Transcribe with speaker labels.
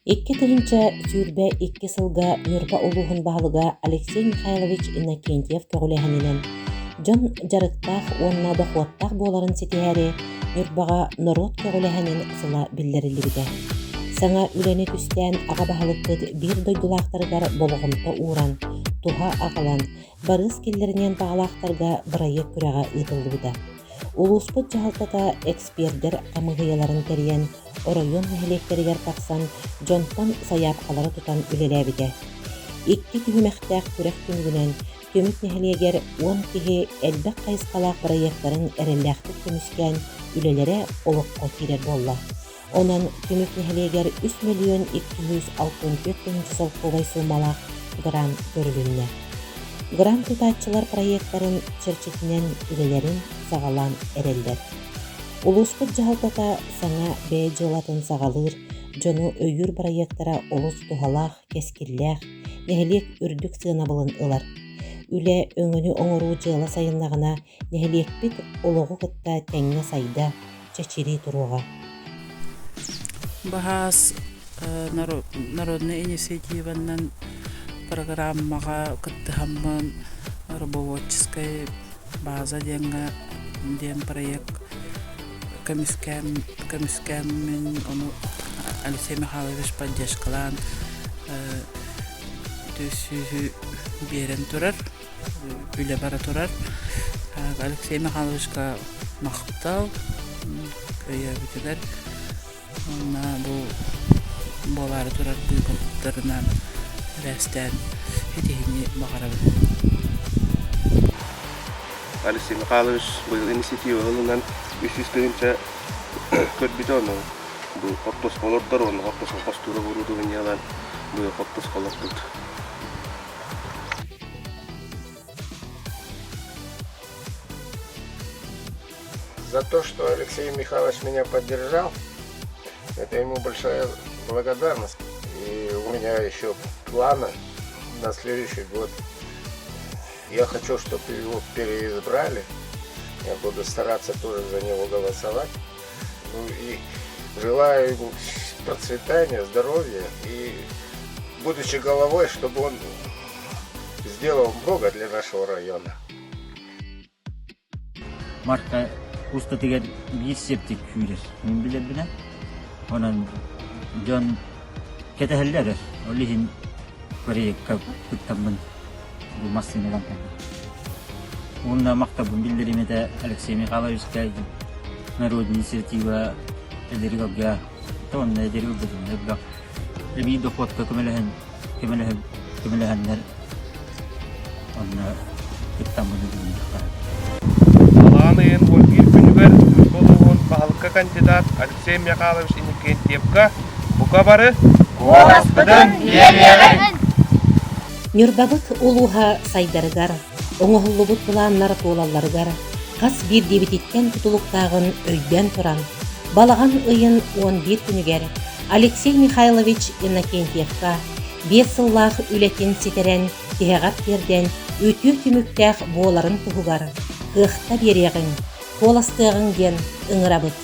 Speaker 1: 2022 сылга Ньурба улууһун баһылыга Алексей Михайлович Иннокентьев көҕүлээһининэн дьон дьарыктаах уонна дохуоттаах буоларын ситиһээри Ньурбаҕа норуот көҕүлээһинин сыла биллэриллибитэ. Саҥа үлэни түстээн аҕа баһылыкпыт биир дойдулаахтарыгар болҕомто ууран, туһа аҕалан, барыыс киллэриниэн баҕалаахтарга бырайыак күрэҕэ ыытыллыбыта. Улууспут дьаһалтата экспердэр хамыыһыйаларын тэрийэн, оройуон нэһилиэктэригэр тахсан дьонтон сайаапкалары тутан үлэлээбитэ. Икки түһүмэхтээх күрэх түмүгүнэн Түмүк нэһилиэгэр 10 киһи элбэх хайысхалаах бырайыактарын эрэллээхтик көмүскээн үлэлэрэ олоххо киирэр буолла. Онон Түмүк нэһилиэгэр 3 миллион 264 тыһыынча солкуобай суумалаах грант көрүлүннэ. Грант тутааччылар проектарын чэрчитинэн үлэлэрин саҕалаан эрэллэр. Улууспут дьаһалтата саҥа бэйэ дьыалатын саҕалыыр, дьону өйүүр бырайыактара олус туһалаах, кэскиллээх, нэһилиэк үрдүк сыанабылын ылар. Үлэ өҥөнү оҥоруу дьыала сайыннаҕына, нэһилиэкпит олоҕу кытта тэҥҥэ сайда, чэчирии туруоҕа.
Speaker 2: Баһаас народнай инициативанан программаҕа кыттыһаммын рабоводческай база диэҥҥэ диэн проект көмүскээн көмүскээммин ону Алексей Михайлович поддержкалаан сүүһү биэрэн турар үлэ бара турар. Алексей Михайловичка махтал өйөөбүтүгэр уонна бу буолаары турар быыбардарынан сибээстээн ситиһиини баҕарабын.
Speaker 3: Алексей Михайлович быйыл инициатива ылынан 300 тыһыынча көрбүтэ ону бу хортуоска олордор уонна хортуоска хостуура оборудованиелаан быйыл хортуоска олордубут.
Speaker 4: За то, что Алексей Михайлович меня поддержал, это ему большая благодарность. И у меня еще планы на следующий год. Я хочу, чтобы его переизбрали. Я буду стараться тоже за него голосовать. Ну и желаю ему процветания, здоровья и, будучи головой, чтобы он сделал много для нашего района.
Speaker 5: Марка устатыгар биир септик күүрэр. Мин билэрбинэн. Онон дьон кэтэһэллэр. Ол иһин проекка кыттаммын бу массыынанан кэллим. Уонна махталбын биллэрим этэ Алексей Михайловичка народная инициатива эдэригэргэ уонна эдэр ылбытын эбии дохуотка көмөлөһөн көмөлөһөн көмөлөһөннөр онно кыттаммын үлэлиэххэ.
Speaker 3: Балаҕан ыйын 11 күнүгэр Ньурба улууһун баһылыкка кандидат Алексей Михайлович Иннокентьевка бука бары
Speaker 6: Куоласпытын биэриэҕиҥ!
Speaker 1: Ньурбабыт улууһа сайдарыгар, оҥоһуллубут былааннар туолалларыгар хас биирдиибититтэн тутулуктааҕын өйдөөн туран, балаҕан ыйын 11 күнүгэр Алексей Михайлович Иннокентьевка биэс сыллаах үлэтин ситэрэн, тиһэҕэр тиэрдэн, үтүө түмүктээх буоларын туһугар кыахта биэриэҕиҥ, куоластыаҕыҥ диэн ыҥырабыт.